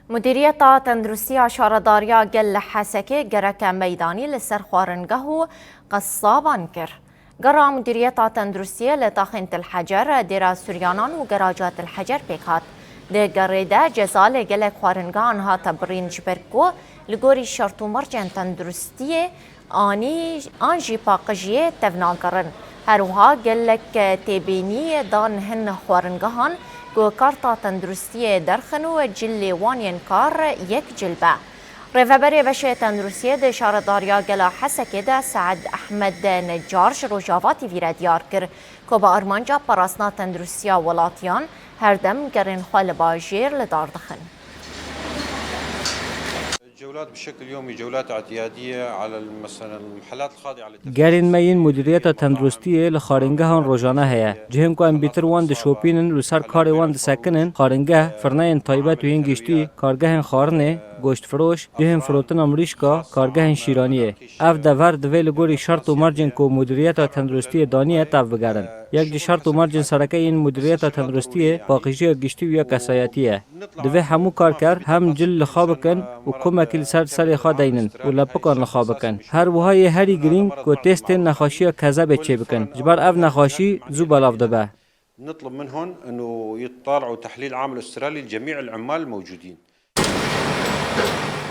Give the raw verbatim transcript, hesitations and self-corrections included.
Mudîriyeta Tenduristiya Şaredariya Gel li Hesekê gereke meydanî li ser xwaringeh û qesaban kir. Gera Mudîriyeta Tenduristiyê li taxên Til Hecer, Dêra Suryanan û Geraca Til Hecer pêk hat. Di gerê de ceza li gelek xwaringehan hate birîn, ji ber ku li gorî şert û mercên tenduristiyê anî an jî paqijiyê tevnagerin. Her wiha gelek têbînî dan hin xwaringehan ku karta tenduristiyê derxin û cilê wan yên kar yek cil be. Rêveberê Beşê Tenduristiyê di Şaredariya Gela Hesekê de Seed Ehmed Necar ji Rojava T V re diyar kir ku bi armanca parastina tenduristiya welatiyan her dem gerên xwe li bajêr li dar dixin. الجولات بشكل يومي جولات اعتيادية على ال-، مثلًا المحلات الخاضعة للتفتيش. Gerên me yên Mudîriyeta Tenduristiyê li xwaringehan rojane heye. Cihên ku em bîtir wan dişopînin û li ser karê wan disekinin, xwaringeh, firneyên taybet û yên giştî, kargehên xwarinê, goştfiroş, cihên firotina mirîşka, kargehên şîraniyê. Ev dever divê li gorî şert û mercên ku Mudîriyeta Tenduristiyê daniye tevbigerin. Yek ji şert û mercên sereke yên Mudîriyeta Tenduristiyê paqîjiya giştî û ya kesayetî ye. Divê hemû karker hem cil li xwe bikin û komekî li ser serê xwe deynin û lepikan li xwe bikin. Her wiha yê herî girîng ku testên nexweşiya kezebê çêbikin. Ji ber ev nexweşî zû belav dibe. نطلب منهم إنه يطالعوا تحليل عامل أسترالي لجميع العمال الموجودين.